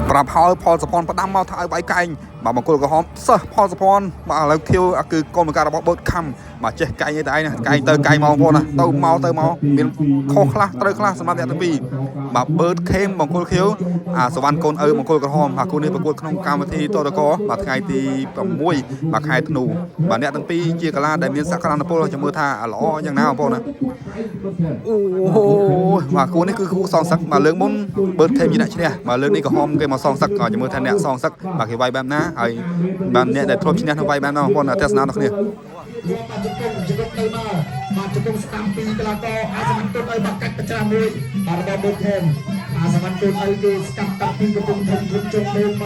ប្រាប់ហើយផលសផនផ្ដាំមកថាឲ្យវាយកែងបាទបង្គោលក្រហមសិស្សផលសផនបាទឥឡូវខៀវគឺកូនបង្កើតរបស់បឺតខំបាទចេះកែងឯតែឯងណាកែងទៅកែងមកបងប្អូនណាទៅមកទៅមកមានខុសខ្លះត្រូវខ្លះសម្រាប់អ្នកទាំងពីរបាទបឺតខេមបង្គោលខៀវអាសវណ្ណកូនឪបង្គោលក្រហមបាទគូនេះប្រកួតក្នុងកម្មវិធីតតកបាទថ្ងៃទី6បាទខែធ្នូបាទអ្នកទាំងពីរជាកាឡាដែលមានសក្តានុពលចាំមើលថាល្អយ៉ាងណាបងប្អូនណា អូបាទគូនេះគឺគូសងសឹកបាទលើកមុនបឺតខេមជាអ្នកឈ្នះបាទលើកនេះក្រហមគេមកសងសឹកក៏ចាំមើលថាអ្នកសងសឹកបាទគេវាយបែបណាហើយបាទអ្នកដែលធ្លាប់ឈ្នះនឹងវាយបែបណាបងប្អូនទស្សនាដល់គ្នា យកបាទជង្គង់ជង្គង់ទៅមកបាទជង្គង់ស្ដាំពីកីឡាករអាសវណ្ណគុណឲ្យបាក់កាច់ប្រច្រាស់មួយបាទរបស់បុកខេមអាសវណ្ណគុណឲ្យគឺស្កាត់តាំងពីកំពង់ធំធំជុំលើមក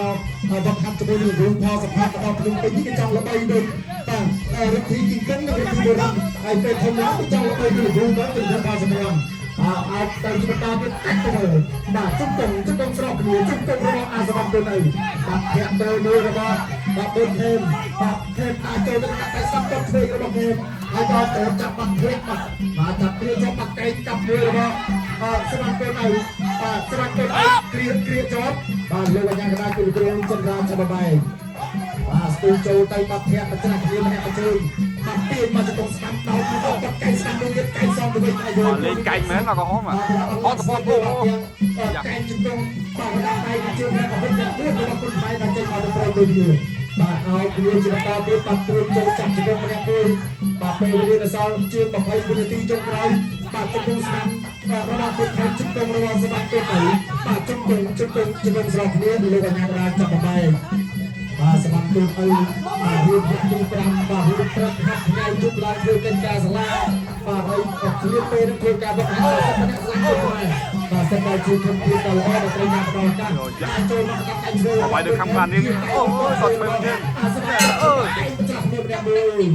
វឹកហាត់ជាមួយនឹងរូបផលសភារបស់ភ្នំពេញនេះគេចង់ល្បីដូចបាទរិទ្ធីគីកិននិងរិទ្ធីបុរាណហើយពេលធំឡើងគេចង់ល្បីដូចរូបទៅគឺផលសម្រាប់បាទអាចទៅជាបន្តទៀតកាច់ទៅមើលបាទជង្គង់ជង្គង់ស្រកគ្នាជង្គង់របស់អាសវណ្ណគុណឲ្យបាទធាក់ទៅមួយរបស់បាទបុកខេមបាទខេមអាចចូលទៅកាត់តែស្ដាប់ទៅឆ្វេងរបស់ខេមហើយក៏ទៅចាប់បាត់ធ្លាក់បាទបាទចាប់គ្រាចាប់បាត់កែងកាប់មួយរបស់បាទស្វាន់កូនឲ្យបាទស្វាន់កូនឲ្យគ្រាគ្រាជាប់បាទលោកអាញាកដាគឺគ្រូចន្ទ្រាឆបបែងបាទស្ទូចូលទៅបាត់ធាក់ប្រច្រាស់គ្នាម្នាក់មួយជើងបាទទាញមកជង្គង់ស្ដាំដោតមកបាត់កែងស្ដាំមួយទៀតកែងសងទៅវិញហើយ បាទលេងកែងមែនបាទក្រហមបាទអត់សពតអូ កែងជង្គង់បាទដាក់ដៃជើងអ្នកកំពុងតែរបស់គុណបាយដែលចេញមកទៅត្រូវដូចគ្នាបាទឲ្យគ្នាជាបន្តទៀតបាទព្រួយចូលចាប់ជង្គង់ម្នាក់មួយបាទពេលវេលានៅសល់ជាង20វិនាទីចុងក្រោយបាទជង្គង់ស្ដាំបាទរបស់គុណខែជង្គង់របស់សម្រាប់គុណទៅបាទជង្គង់ជង្គង់ជង្គង់ស្របគ្នាលោកអាញាកដាចាប់បបែបាទសម្រាប់គុណទៅបាទរៀនវគ្គទី5បាទរៀនព្រឹកហាត់ថ្ងៃជប់ឡើងធ្វើកិច្ចការសាលាបាទហើយឃ្លានពេលនឹងធ្វើការវឹកហាត់សម្រាប់អ្នកស្លាប់គុណដែរបាទសិនតែជាធំធានដ៏ល្អដែលត្រូវការផ្ដល់ឱកាសអាចចូលមកកាត់កាញ់ឆ្វេង បាយដូចខំខ្លាំងនេះអូសតឆ្វេងទៀត អឺចាស់មួយម្នាក់មួយ ទី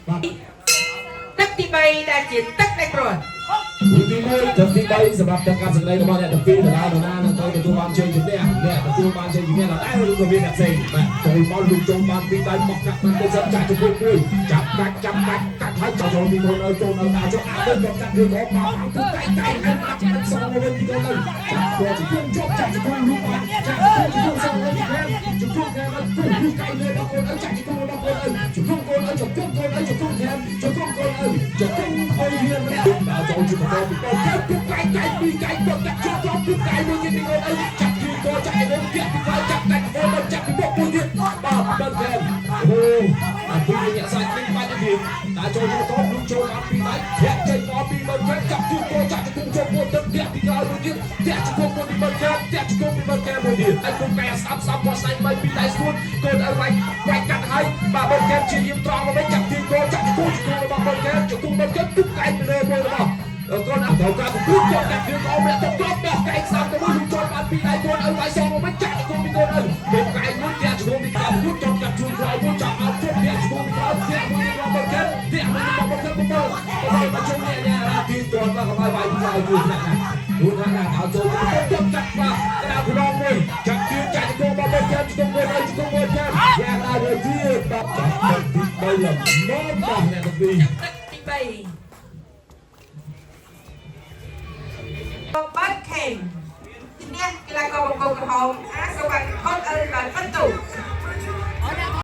បាទ 2ទឹកទី3ដែលជាទឹកដែលគ្រាន់ ទី1ទឹកទី3សម្រាប់ទឹកកាត់សម្ដីរបស់អ្នកទាំងពីរដដែលណានឹងត្រូវទទួលបានជ័យជំនះអ្នកទទួលបានជ័យជំនះដដែលឬក៏មានអ្នកផ្សេងបាទចូលមកលូកចូលបានពីដៃមកកាត់បានទៅសិនចាក់ជង្គង់មួយចាប់កាច់ចាប់កាច់កាច់ហើយចូលពីកូនឲ្យចូលនៅដល់ចូលអាទៅកាត់រឿងមកមកទៅកែកែហើយបាត់ចាប់សងវិញពីកូនទៅចាប់គាត់ជង្គង់ជាប់ចាប់ជង្គង់លូកបានចាប់ជង្គង់សងវិញពីជង្គង់កែមកពុះលូកកែលើដល់កូនឲ្យចាប់ជង្គង់របស់កូនឲ្យជង្គង់កូនឲ្យជង្គង់កូនឲ្យជង្គង់ខែមជង្គង់កូនឲ្យជង្គង់ឲ្យរៀនម្នាក់ដល់ចូលជាបន្តពីកូនទៅពុះកែកែពីកែគាត់កាត់ជាប់ជាប់ពុះកែមួយទៀតពីកូនឲ្យចាប់ជង្គង់កចាប់ជង្គង់ទៀតពីក្រោយចាប់កាច់កូនមកចាប់ពីមុខមួយទៀតបាទដល់ខែមអូអាពីអ្នកសាច់នេះបាច់ទៀតតែចូលជាបន្តលូកចូលបានពីដៃធាក់ចេញមកពីបើខែមចាប់ជង្គង់ចាប់ជង្គង់ជាប់មួយទឹកធាក់ពីក្រោយមួយទៀតធាក់ជង្គង់មួយពីបើខែមធាក់ជង្គង់ពីបើខែមមួយទៀតហើយគុំកែស្ដាប់ស្ដាប់គាត់ស្ដាច់បីពីដៃស្គួនកូនឲ្យវាយវាយកាត់ហើយបាទបើខែមជាយាមត្រង់មកវិញចាប់ទីកូនចាប់ជង្គង់ជង្គង់របស់បើខែមជង្គង់បើខែមទុកកែទៅលើមួយរបស់កូនអត់ត្រូវការពុះគាត់កាត់វាកោម្នាក់ទៅត្រង់បោះកែស្ដាប់ទៅមួយលូកចូលបានពីដៃកូនឲ្យវាយសងមកវិញចាក់ជង្គង់ពីកូនឲ្យគុំកែមួយធាក់ជង្គង់ពីក្រោយមួយចង់កាត់ជួនក្រោយមួយចាប់អត់ជុំធាក់ជង្គង់ពីក្រោយធាក់មួយរបស់បើខែមធាក់មួយរបស់បើខែមបើបើបើជុំនេះនេះរាទីគាត់មកកុំឲ្យវាយក្រោយយូរណាស់ណាយូរណាស់ណាឲ្យចូលទៅទុកកាត់បាទក្តៅខ្នងមួយចាប់ជឿចាក់ជង្គង់របស់បើខែមជង្គង់មួយឲ្យជង្គង់មួយខែមយ៉ាងណាទៅទៀតបាទចាប់ទី3លំមបាទអ្នកទាំងពីរ ទឹកទី3បើខេមឈ្នះកីឡាករបង្គោលក្រហមអាសវណ្ណខុនអឺដោយពិន្ទុ